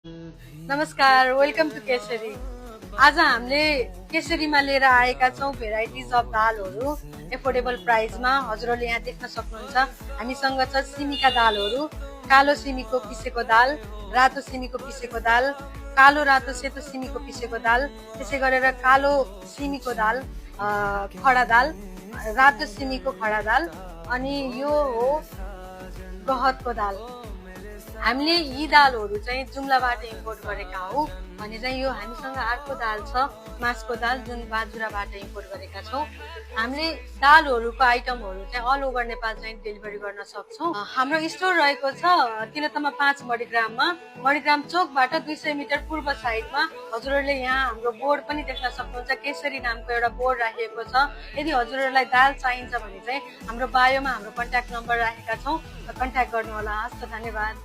नमस्कार, welcome to Kesari. आज हामीले केसरीमा लिएर आएका छौँ भेराइटिज अफ दालहरू एफोर्डेबल प्राइसमा। हजुरहरूले यहाँ देख्न सक्नुहुन्छ हामीसँग छ सिमीका दालहरू, कालो सिमीको पिसेको दाल, रातो सिमीको पिसेको दाल, कालो रातो सेतो सिमीको पिसेको दाल, त्यसै गरेर कालो सिमीको दाल, खडा दाल, रातो सिमीको खडा दाल, अनि यो हो गहतको दाल। हामीले यी दालहरू चाहिँ जुम्लाबाट इम्पोर्ट गरेका हौ भने चाहिँ यो हामीसँग अर्को दाल छ मासको दाल, जुन बाजुराबाट इम्पोर्ट गरेका छौँ। हामीले दालहरूको आइटमहरू चाहिँ अल ओभर नेपाल चाहिँ डेलिभरी गर्न सक्छौँ। हाम्रो स्टोर रहेको छ तिलोत्तमा 5 मणिग्राममा, मणिग्राम चोकबाट 200 मिटर पूर्व साइडमा। हजुरहरूले यहाँ हाम्रो बोर्ड पनि देख्न सक्नुहुन्छ, केसरी नामको एउटा बोर्ड राखिएको छ। यदि हजुरहरूलाई दाल चाहिन्छ भने चाहिँ हाम्रो बायोमा हाम्रो कन्ट्याक्ट नम्बर राखेका छौँ, कन्ट्याक्ट गर्नुहोला। हस् त, धन्यवाद।